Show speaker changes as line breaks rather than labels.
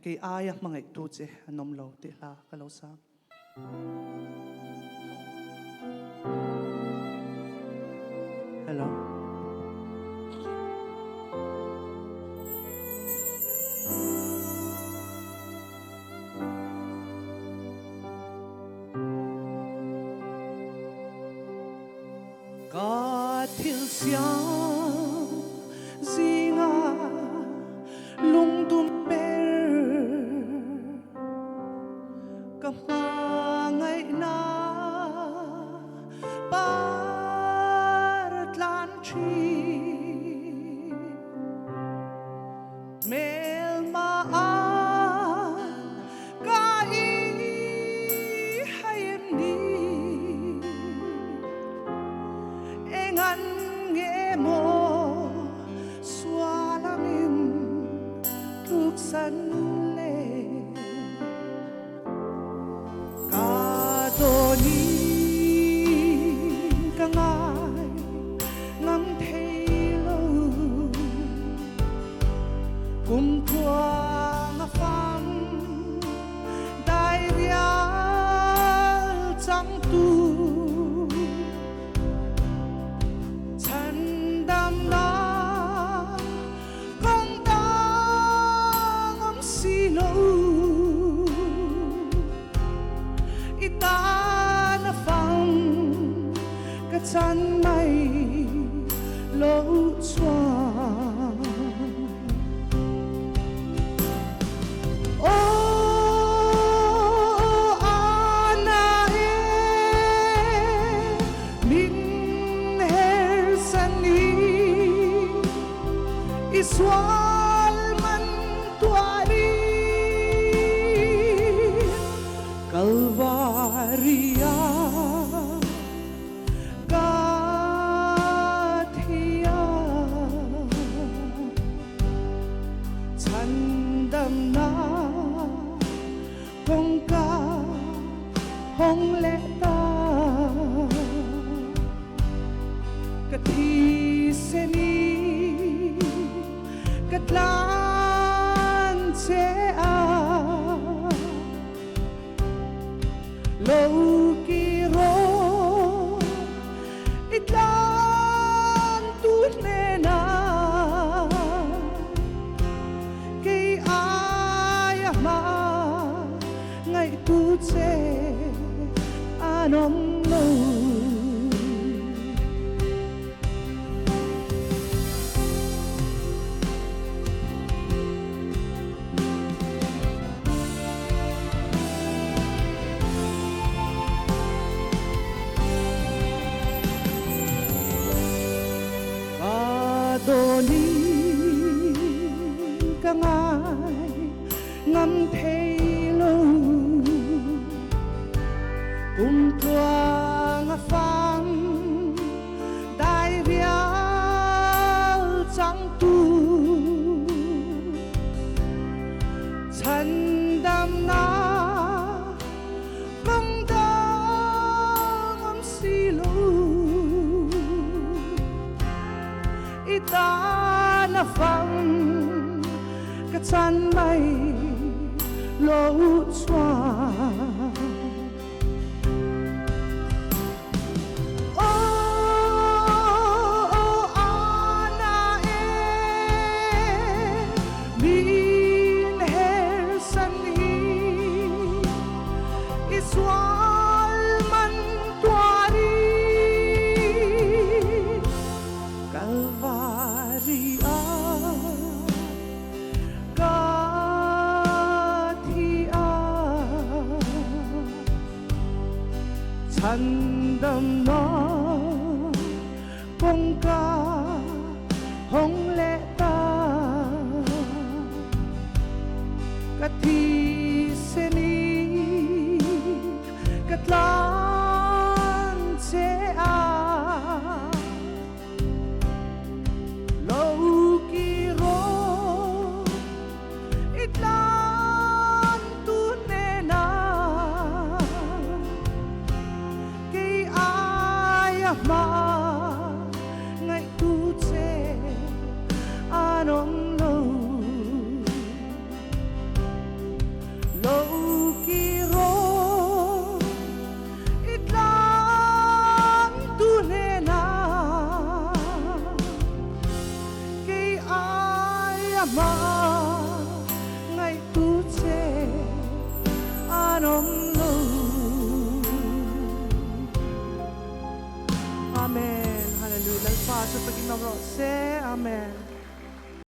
Kei aia hmangaihtu che an awm lo tih hla ka lo sa. Hello. Ka thil siam zinga lungdum ber ka hmangaihna par tlan thin. Hmelma an ka i hai em ni? Eng an nge maw sual angin tluksan le? Ka dawnin ka ngai ngam thei lo. Kum tluang a fang dai rial changtu Chhandamnak kong dang um si lo. I ta na fang ka chan mai lo chuan. Aw ana e min her san i i sual man tuari Kalvaria ka thia Chhandamnak kongka hong leh ta. Ka thisen i ka tlan che a. Lo kiro i tlan tu hnenah kei aia hma ngaihtu che an awm lo. Ka dawnin ka ngai ngam thei lo. Kum tluang a fang dai rial changtu Chhandamnak kong dang um si lo. I ta na fang ka chan mai lo chuan. Aw ana e min her san hi i sual man tuari Kalvari ah ka thi ah Chhandamnak kongka hong leh ta. Ka thisen i ka tlan che ah lo kiro i tlan tu hnenah kei aia hma ngaihtu che an awm lo. Lalpa chu fakin awm rawh se. Amen.